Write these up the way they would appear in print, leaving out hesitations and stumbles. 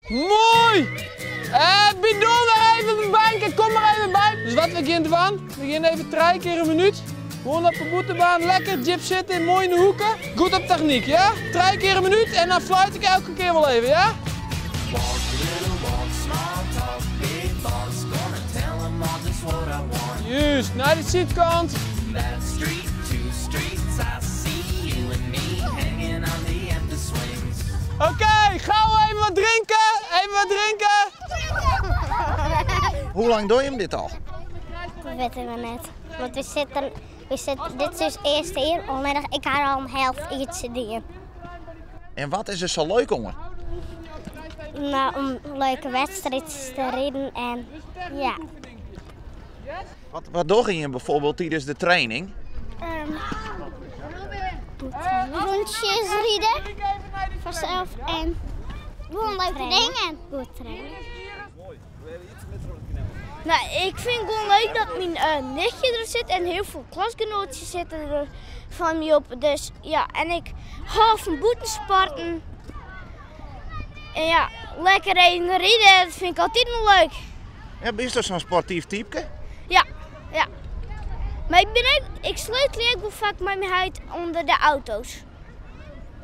Moai! Eh, bidon wer even op de bank en kom mar even by. Dus wat we gean dwaan, we gean even trije kear in minút. Gewoan op de bûtenbaan, lekker djip sitte, moai yn de hoeken. Goed op technyk, ja? Trije kear in minút en dan fluit ik elke kear wol even, ja? Juist, nei de sydkant. Oké, gauw even wat drinken. Even wat drinken. Hoe lang doe je hem dit al? Dat witte we net. Want we sitte, we sitte, dit is ús earste jier, allinnich ik ha al in helte ietsje dien. En wat is der sa leuk oan? No, om leuke wedstriidsjes te riden en ja. Wat, wat dogge jim bijvoorbeeld tijdens de training? Rûntsjes ride fansels en gewoan leuke dingen. Goed trainen. Nou, ik fyn it gewoan leuk dat myn nichtje der sit en hiel folle klasgenoatsjes sitte der fan my op. Dus ja, en ik hâld fan bûtensporten. En ja, lekker even ride, dat fyn ik altyd wol leuk. Ja, bist sa'n sportyf typke? Ja, ja. Mar ik bin ek, ik sleutelje ek wol faak mei myn heit ûnder de auto's.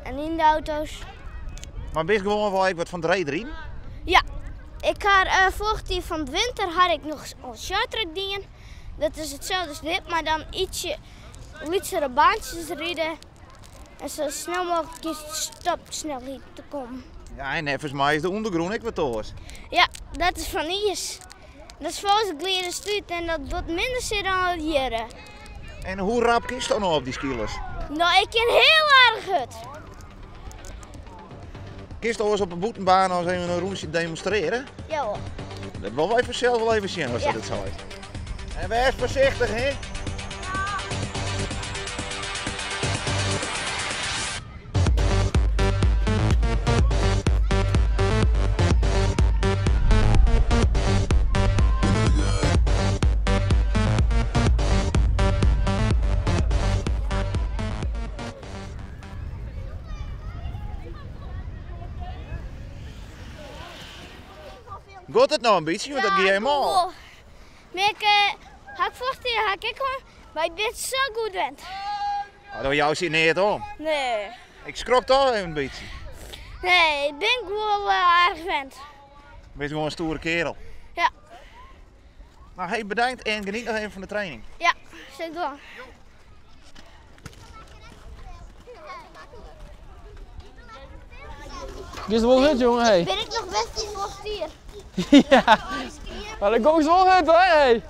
En yn de auto's. Mar bist gewoan wol ek wat fan it reedriden? Ja, ik ha uh, foarich jier fan 't winter ha ik noch in shorttrack dien. Dat is itselde as dit, mar dan ietsje lytsere baantsjes ride. En sa snel mooglik yn stopsnelheid te kommen. Ja, en neffens my is de ûndergrûn ek wat oars. Ja, dat is fan iis. Dat is folgens glêde slút en dat docht minder sear dan it hjirre. En hoe rap kinst dan no op dy skeelers? No, ik kin hiel aardich hurd. Kinst oars op 'e bûtenbaan as even in rûntsje demonstrearje? Ja hoor. Dat wolle wy fansels wol even sjen as ja. dat seit. En wês foarsichtich, hè? Giet it no in bytsje, want dat gie helemaal. Maar ik ha ik foarich jier ha ik ek hân, mar ik bin sa goed wend. Oh, dan jou se neat om? Nee. Ik skrok toch even in bytsje. Nee, ik bin gewoan aardich wend. Bist gewoan in stoere kerel. Ja. Nou, hey, bedankt en geniet noch even fan de training. Ja, sil ik dwaan. Giest wol hurd, jonge, hey. Bin ik noch bêst yn foarich jier? Ja, mar dan gongst wol hurd hoor, hey.